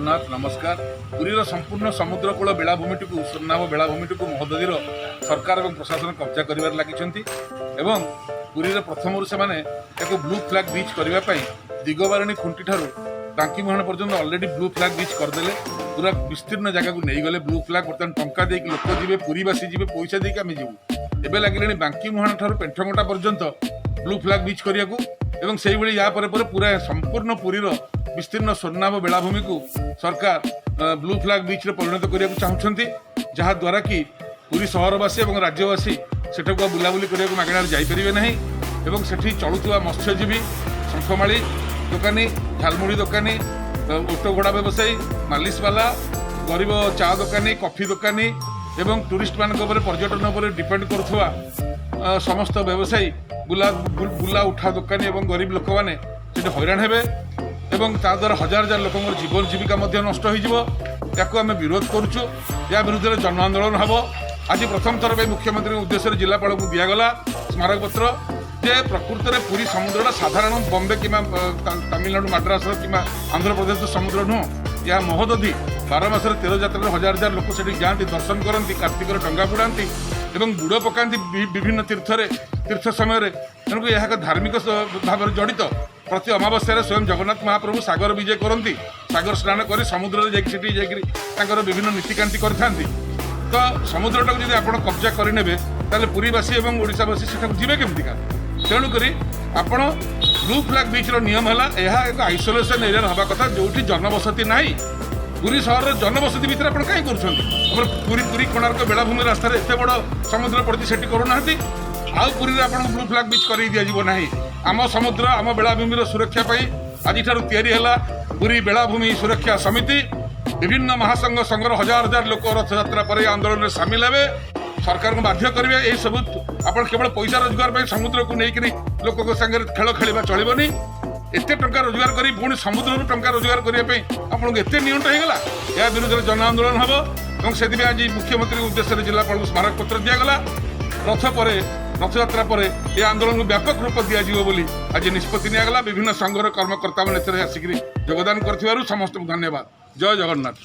ଜଗନ୍ନାଥ। ନମସ୍କାର। ପୁରୀର ସମ୍ପୂର୍ଣ୍ଣ ସମୁଦ୍ରକୂଳ ବେଳାଭୂମିଟିକୁ, ସ୍ୱର୍ଣ୍ଣାଭ ବେଳାଭୂମିଟିକୁ ମହୋଦଧିର ସରକାର ଏବଂ ପ୍ରଶାସନ କବ୍ଜା କରିବାରେ ଲାଗିଛନ୍ତି ଏବଂ ପୁରୀର ପ୍ରଥମରୁ ସେମାନେ ଏହାକୁ ବ୍ଲୁ ଫ୍ଲାଗ୍ ବିଚ୍ କରିବା ପାଇଁ ଦିଗବାରେଣୀ ଖୁଣ୍ଟିଠାରୁ ବାଙ୍କିମୁହାଣ ପର୍ଯ୍ୟନ୍ତ ଅଲରେଡ଼ି ବ୍ଲୁ ଫ୍ଲାଗ୍ ବିଚ୍ କରିଦେଲେ। ପୁରା ବିସ୍ତୀର୍ଣ୍ଣ ଜାଗାକୁ ନେଇଗଲେ ବ୍ଲୁ ଫ୍ଲାଗ୍। ବର୍ତ୍ତମାନ ଟଙ୍କା ଦେଇକି ଲୋକ ଯିବେ, ପୁରୀବାସୀ ଯିବେ, ପଇସା ଦେଇକି ଆମେ ଯିବୁ। ଏବେ ଲାଗିଲେଣି ବାଙ୍କିମୁହାଣ ଠାରୁ ପେଣ୍ଠକଣ୍ଟା ପର୍ଯ୍ୟନ୍ତ ବ୍ଲୁ ଫ୍ଲାଗ୍ ବିଚ୍ କରିବାକୁ ଏବଂ ସେଇଭଳି ୟା ପରେ ପରେ ପୁରା ସମ୍ପୂର୍ଣ୍ଣ ପୁରୀର ବିସ୍ତୀର୍ଣ୍ଣ ସ୍ୱର୍ଣ୍ଣାଭ ବେଳାଭୂମିକୁ ସରକାର ବ୍ଲୁ ଫ୍ଲାଗ୍ ବିଚ୍ରେ ପରିଣତ କରିବାକୁ ଚାହୁଁଛନ୍ତି, ଯାହାଦ୍ୱାରା କି ପୁରୀ ସହରବାସୀ ଏବଂ ରାଜ୍ୟବାସୀ ସେଠାକୁ ଆଉ ବୁଲାବୁଲି କରିବାକୁ ମାଗଣାରେ ଯାଇପାରିବେ ନାହିଁ ଏବଂ ସେଠି ଚଳୁଥିବା ମତ୍ସ୍ୟଜୀବୀ, ଶଙ୍ଖମାଳି ଦୋକାନୀ, ଝାଲମୁଢ଼ି ଦୋକାନୀ, ଓଟ ଘୋଡ଼ା ବ୍ୟବସାୟୀ, ମାଲିସବାଲା, ଗରିବ ଚା ଦୋକାନୀ, କଫି ଦୋକାନୀ ଏବଂ ଟୁରିଷ୍ଟମାନଙ୍କ ଉପରେ, ପର୍ଯ୍ୟଟନ ଉପରେ ଡିପେଣ୍ଡ କରୁଥିବା ସମସ୍ତ ବ୍ୟବସାୟୀ, ବୁଲା ବୁଲା ଉଠା ଦୋକାନୀ ଏବଂ ଗରିବ ଲୋକମାନେ ସେଠି ହଇରାଣ ହେବେ ଏବଂ ତା ଦ୍ୱାରା ହଜାର ହଜାର ଲୋକଙ୍କର ଜୀବନ ଜୀବିକା ମଧ୍ୟ ନଷ୍ଟ ହୋଇଯିବ। ୟାକୁ ଆମେ ବିରୋଧ କରୁଛୁ। ୟା ବିରୁଦ୍ଧରେ ଜନ ଆନ୍ଦୋଳନ ହେବ। ଆଜି ପ୍ରଥମ ଥର ପାଇଁ ମୁଖ୍ୟମନ୍ତ୍ରୀଙ୍କ ଉଦ୍ଦେଶ୍ୟରେ ଜିଲ୍ଲାପାଳଙ୍କୁ ଦିଆଗଲା ସ୍ମାରକପତ୍ର ଯେ ପ୍ରକୃତରେ ପୁରୀ ସମୁଦ୍ରଟା ସାଧାରଣ ବମ୍ବେ କିମ୍ବା ତାମିଲନାଡୁ ମାଡ୍ରାସର କିମ୍ବା ଆନ୍ଧ୍ରପ୍ରଦେଶର ସମୁଦ୍ର ନୁହଁ, ଏହା ମହୋଦଧି। 12 ମାସରେ 13 ଯାତ୍ରାରେ ହଜାର ହଜାର ଲୋକ ସେଠି ଯାଆନ୍ତି, ଦର୍ଶନ କରନ୍ତି, କାର୍ତ୍ତିକରେ ଡଙ୍ଗା ବୁଡ଼ାନ୍ତି ଏବଂ ବୁଡ଼ ପକାନ୍ତି ବିଭିନ୍ନ ତୀର୍ଥରେ, ତୀର୍ଥ ସମୟରେ। ତେଣୁକରି ଏହା ଏକ ଧାର୍ମିକ ଭାବରେ ଜଡ଼ିତ। ପ୍ରତି ଅମାବାସ୍ୟାରେ ସ୍ୱୟଂ ଜଗନ୍ନାଥ ମହାପ୍ରଭୁ ସାଗର ବିଜେ କରନ୍ତି। ସାଗର ସ୍ନାନ କରି ସମୁଦ୍ରରେ ଯାଇକି ସେଠି ଯାଇକରି ତାଙ୍କର ବିଭିନ୍ନ ନୀତିକାନ୍ତି କରିଥାନ୍ତି। ତ ସମୁଦ୍ରଟାକୁ ଯଦି ଆପଣ କବ୍ଜା କରିନେବେ, ତାହେଲେ ପୁରୀବାସୀ ଏବଂ ଓଡ଼ିଶାବାସୀ ସେଠାକୁ ଯିବେ କେମିତିକା? ତେଣୁକରି ଆପଣ ବ୍ଲୁ ଫ୍ଲାଗ୍ ବିଚ୍ର ନିୟମ ହେଲା, ଏହା ଏକ ଆଇସୋଲେସନ୍ ଏରିଆରେ ହେବା କଥା, ଯେଉଁଠି ଜନବସତି ନାହିଁ। ପୁରୀ ସହରର ଜନବସତି ଭିତରେ ଆପଣ କାହିଁ କରୁଛନ୍ତି? ଆମର ପୁରୀ ପୁରୀ କୋଣାର୍କ ବେଳାଭୂମି ରାସ୍ତାରେ ଏତେ ବଡ଼ ସମୁଦ୍ର ପଡ଼ିଛି, ସେଠି କରୁନାହାନ୍ତି। ଆଉ ପୁରୀରେ ଆପଣଙ୍କୁ ବ୍ଲୁ ଫ୍ଲାଗ୍ ବିଚ୍ କରେଇ ଦିଆଯିବ ନାହିଁ। ଆମ ସମୁଦ୍ର, ଆମ ବେଳାଭୂମିର ସୁରକ୍ଷା ପାଇଁ ଆଜିଠାରୁ ତିଆରି ହେଲା ପୁରୀ ବେଳାଭୂମି ସୁରକ୍ଷା ସମିତି। ବିଭିନ୍ନ ମହାସଂଘ, ସଂଘର ହଜାର ହଜାର ଲୋକ ରଥଯାତ୍ରା ପରେ ଏହି ଆନ୍ଦୋଳନରେ ସାମିଲ ହେବେ, ସରକାରଙ୍କୁ ବାଧ୍ୟ କରିବେ। ଏହିସବୁ ଆପଣ କେବଳ ପଇସା ରୋଜଗାର ପାଇଁ ସମୁଦ୍ରକୁ ନେଇକରି ଲୋକଙ୍କ ସାଙ୍ଗରେ ଖେଳ ଖେଳିବା ଚଳିବନି। ଏତେ ଟଙ୍କା ରୋଜଗାର କରି ପୁଣି ସମୁଦ୍ରରୁ ଟଙ୍କା ରୋଜଗାର କରିବା ପାଇଁ ଆପଣଙ୍କୁ ଏତେ ନିଅଣ୍ଟ ହେଇଗଲା? ଏହା ବିରୁଦ୍ଧରେ ଜନ ଆନ୍ଦୋଳନ ହେବ ଏବଂ ସେଥିପାଇଁ ଆଜି ମୁଖ୍ୟମନ୍ତ୍ରୀଙ୍କ ଉଦ୍ଦେଶ୍ୟରେ ଜିଲ୍ଲାପାଳଙ୍କୁ ସ୍ମାରକପତ୍ର ଦିଆଗଲା। ରଥ ପରେ, ରଥଯାତ୍ରା ପରେ ଏ ଆନ୍ଦୋଳନକୁ ବ୍ୟାପକ ରୂପ ଦିଆଯିବ ବୋଲି ଆଜି ନିଷ୍ପତ୍ତି ନିଆଗଲା। ବିଭିନ୍ନ ସଂଘର କର୍ମକର୍ତ୍ତାମାନେ ଏଥିରେ ଆସିକରି ଯୋଗଦାନ କରିଥିବାରୁ ସମସ୍ତଙ୍କୁ ଧନ୍ୟବାଦ। ଜୟ ଜଗନ୍ନାଥ।